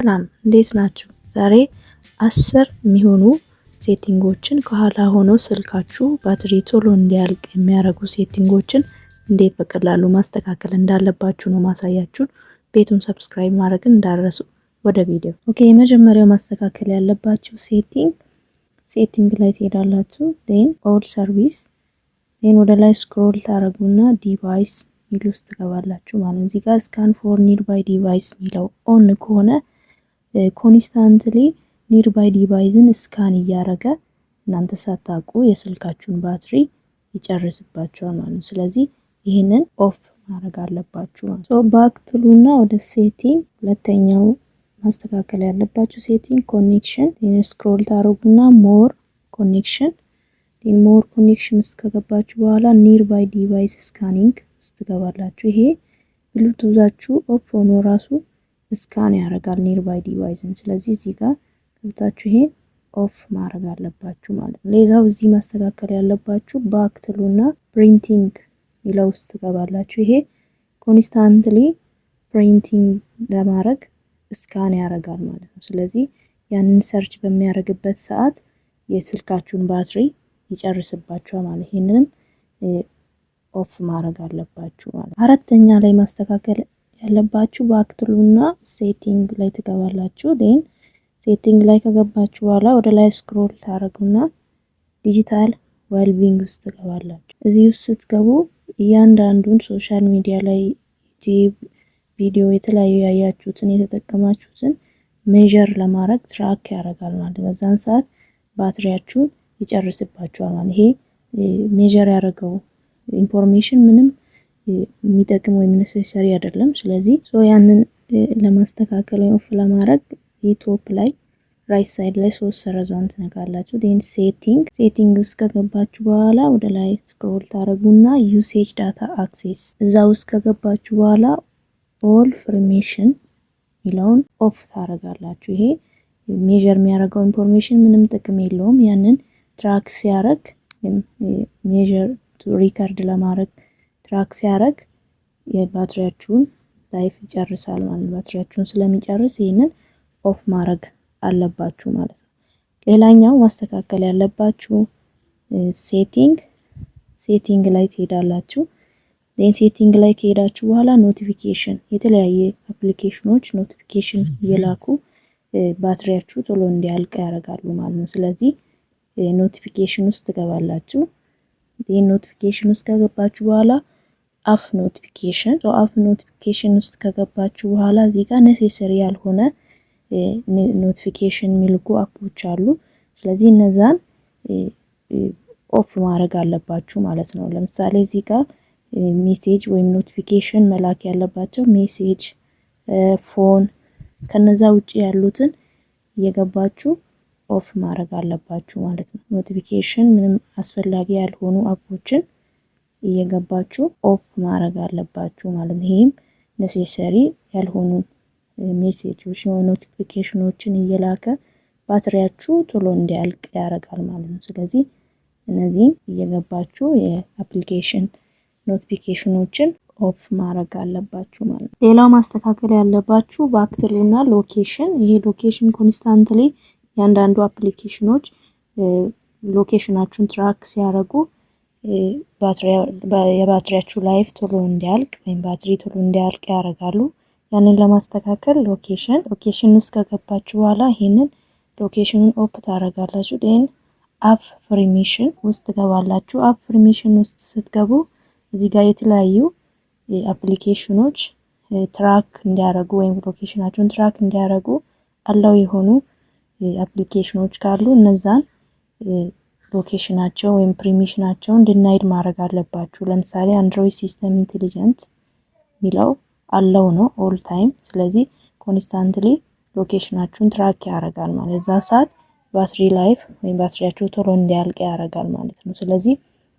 ሰላም፣ እንዴት ናችሁ? ዛሬ 10 የሚሆኑ setting ኦችን፣ ከኋላ ሆኖ ስልካችሁ ባትሪ ቶሎ እንዲያልቅ የሚያደርጉ setting ኦችን እንዴት በቀላሉ ማስተካከል እንዳለባችሁ ነው ማሳያችሁ። ቤቱን subscribe ማድረግን እንዳትረሱ። ወደ ቪዲዮ። Okay፣ የመጀመሪያው ማስተካከል ያለባችሁ setting፣ setting ላይ ትሄዳላችሁ። Then all service፣ then ወደ ላይ scroll ታደርጉና device ሚል ውስጥ ትገባላችሁ ማለት ነው። እዚህ ጋር scan for nearby device የሚለው on ከሆነ constantly nearby device ን scan እያደረገ እናንተ ሳታውቁ የስልካችሁን ባትሪ ይጨርስባችኋል ማለት ነው። ስለዚህ ይህንን off ማድረግ አለባችሁ ማለት ነው። Back ትሉና ወደ setting፣ ሁለተኛው ማስተካከል ያለባችሁ setting connection፣ scroll ታደርጉና more connection፣ more connection ውስጥ ከገባችሁ በኋላ nearby device scanning ውስጥ ትገባላችሁ። ይሄ Bluetooth ኣችሁ off ሆኖ ራሱ scan ያደርጋል nearby device ን። ስለዚህ እዚህ ጋር ገብታችሁ ይሄን off ማድረግ አለባችሁ ማለት ነው። ሌላው እዚህ ማስተካከል ያለባችሁ back ትሉና printing ሚለው ውስጥ ትገባላችሁ። ይሄ constantly printing ለማድረግ scan ያደርጋል ማለት ነው። ስለዚህ ያንን search በሚያደርግበት ሰዓት የስልካችሁን ባትሪ ይጨርስባችኋል ማለት፣ ይሄንንም off ማድረግ አለባችሁ ማለት ነው። አራተኛ ላይ ማስተካከል ያለባችሁ back ትሉና setting ላይ ትገባላችሁ። Then setting ላይ ከገባችሁ በኋላ ወደ ላይ scroll ታደርጉና digital wellbeing ውስጥ ትገባላችሁ። እዚህ ውስጥ ስትገቡ እያንዳንዱን social media ላይ YouTube ቪዲዮ፣ የተለያዩ ያያችሁትን፣ የተጠቀማችሁትን measure ለማድረግ track ያደርጋል ማለት፣ በዛን ሰዓት ባትሪያችሁን ይጨርስባችኋል ማለት። ይሄ measure ያደረገው information ምንም የሚጠቅም ወይም necessary አይደለም። ስለዚህ ያንን ለማስተካከል ወይም off ለማድረግ ይህ top ላይ right side ላይ ሶስት ሰረዟን ትነካላችሁ። Then setting፣ setting ውስጥ ከገባችሁ በኋላ ወደ ላይ scroll ታደርጉና usage data access፣ እዛ ውስጥ ከገባችሁ በኋላ all permission የሚለውን off ታደርጋላችሁ። ይሄ measure የሚያደርገው information ምንም ጥቅም የለውም። ያንን track ሲያደርግ፣ measure record ለማድረግ track ሲያደርግ የባትሪያችሁን life ይጨርሳል ማለት ነው። ባትሪያችሁን ስለሚጨርስ ይህንን off ማድረግ አለባችሁ ማለት ነው። ሌላኛው ማስተካከል ያለባችሁ setting፣ setting ላይ ትሄዳላችሁ። Then setting ላይ ከሄዳችሁ በኋላ notification፣ የተለያየ application ኖች notification እየላኩ ባትሪያችሁ ቶሎ እንዲያልቅ ያደርጋሉ ማለት ነው። ስለዚህ notification ውስጥ ትገባላችሁ። ይህን notification ውስጥ ከገባችሁ በኋላ app notification፣ app notification ውስጥ ከገባችሁ በኋላ እዚህ ጋር necessary ያልሆነ notification የሚልኩ app ኦች አሉ። ስለዚህ እነዛን off ማድረግ አለባችሁ ማለት ነው። ለምሳሌ እዚህ ጋር message ወይም notification መላክ ያለባቸው message፣ phone፣ ከነዛ ውጭ ያሉትን እየገባችሁ off ማድረግ አለባችሁ ማለት ነው። Notification ምንም አስፈላጊ ያልሆኑ app ኦችን እየገባችሁ off ማድረግ አለባችሁ ማለት ነው። ይህም necessary ያልሆኑ message ኦች፣ notification ኖችን እየላከ ባትሪያችሁ ቶሎ እንዲያልቅ ያደርጋል ማለት ነው። ስለዚህ እነዚህን እየገባችሁ የ application notification ኖችን off ማድረግ አለባችሁ ማለት ነው። ሌላው ማስተካከል ያለባችሁ back ትሉና location፣ ይሄ location constantly እያንዳንዱ application ኖች location ኣችሁን track ሲያደርጉ የባትሪያችሁ life ቶሎ እንዲያልቅ ወይም ባትሪ ቶሎ እንዲያልቅ ያደርጋሉ። ያንን ለማስተካከል location፣ location ውስጥ ከገባችሁ በኋላ ይሄንን location ኑን off ታደርጋላችሁ። Then app permission ውስጥ ትገባላችሁ። App permission ውስጥ ስትገቡ እዚህ ጋር የተለያዩ application ኖች track እንዲያደርጉ ወይም location ኣችሁን track እንዲያደርጉ allow የሆኑ application ኖች ካሉ እነዛን location ኣቸው ወይም permission ኣቸውን denied ማድረግ አለባችሁ። ለምሳሌ Android system intelligent የሚለው allow ነው all time። ስለዚህ constantly location ኣችሁን track ያደርጋል ማለት፣ እዛ ሰዓት battery life ወይም ባትሪያችሁ ቶሎ እንዲያልቅ ያደርጋል ማለት ነው። ስለዚህ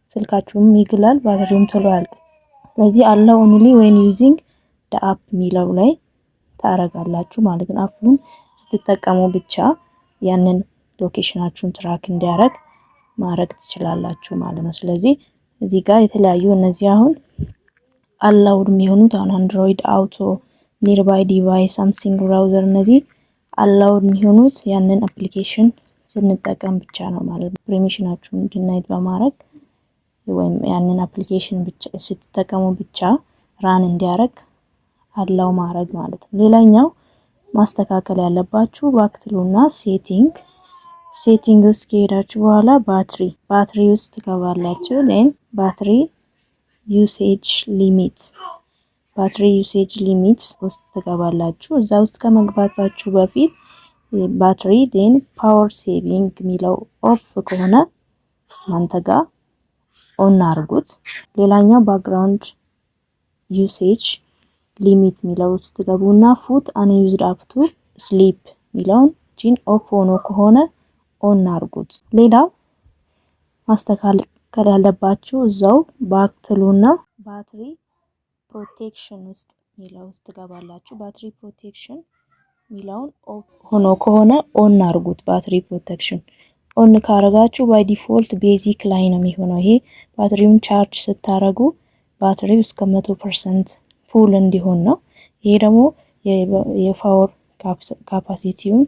ስልካችሁም ይግላል፣ ባትሪውም ቶሎ ያልቅ። ስለዚህ allow only when using the app የሚለው ላይ ታረጋላችሁ ማለት ነው። App ኡን ስትጠቀሙ ብቻ ያንን location ኣችሁን track እንዲያደርግ ማድረግ ትችላላችሁ ማለት ነው። ስለዚህ እዚህ ጋር የተለያዩ እነዚህ አሁን allowed የሚሆኑት አሁን Android Auto፣ nearby device፣ Samsung browser እነዚህ Allow የሚሆኑት ያንን application ስንጠቀም ብቻ ነው ማለት ነው። Permission ኣችሁን denied በማድረግ ወይም ያንን application ብቻ ስትጠቀሙ ብቻ run እንዲያደርግ allow ማድረግ ማለት ነው። ሌላኛው ማስተካከል ያለባችሁ back ትሉና setting ውስጥ ከሄዳችሁ በኋላ battery ውስጥ ትገባላችሁ። Then battery usage limit ውስጥ ትገባላችሁ። እዛ ውስጥ ከመግባታችሁ በፊት battery then power saving የሚለው off ከሆነ እናንተ ጋር on አድርጉት። ሌላኛው background usage limit የሚለው ውስጥ ትገቡና put unused app to sleep የሚለውን ጂን off ሆኖ ከሆነ on አድርጉት። ሌላው ማስተካከል ያለባችሁ እዛው back ትሉና battery protection ውስጥ የሚለው ውስጥ ትገባላችሁ። Battery protection የሚለውን off ሆኖ ከሆነ on አድርጉት። Battery protection on ካረጋችሁ by default basic ላይ ነው የሚሆነው። ይሄ ባትሪውን charge ስታረጉ ባትሪው እስከ 100% full እንዲሆን ነው። ይሄ ደግሞ የ power capacity ውን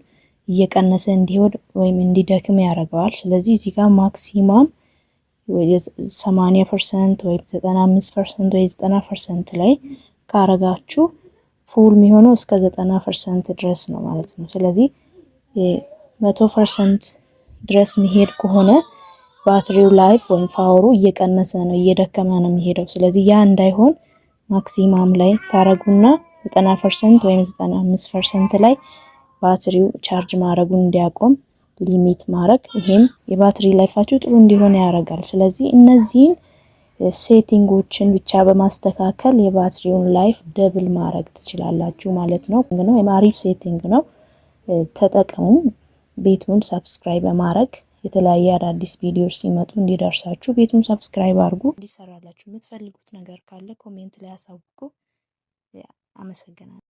እየቀነሰ እንዲሄድ ወይም እንዲደክም ያደርገዋል። ስለዚህ እዚህ ጋር maximum 80% ወይም 95% ወይ 90% ላይ ካረጋችሁ full የሚሆነው እስከ 90% ድረስ ነው ማለት ነው። ስለዚህ 100% ድረስ የሚሄድ ከሆነ ባትሪው life ወይም power ኡ እየቀነሰ ነው፣ እየደከመ ነው የሚሄደው። ስለዚህ ያ እንዳይሆን maximum ላይ ታረጉና 90% ወይም 95% ላይ ባትሪው charge ማድረጉን እንዲያቆም limit ማድረግ፣ ይሄም የባትሪ life ኣችሁ ጥሩ እንዲሆን ያደርጋል። ስለዚህ እነዚህን setting ኦችን ብቻ በማስተካከል የባትሪውን life double ማድረግ ትችላላችሁ ማለት ነው። አሪፍ setting ነው፣ ተጠቀሙ። ቤቱን subscribe በማድረግ የተለያየ አዳዲስ ቪዲዮዎች ሲመጡ እንዲደርሳችሁ ቤቱን subscribe አድርጉ። እንዲሰራላችሁ የምትፈልጉት ነገር ካለ comment ላይ አሳውቁ። አመሰግናለሁ።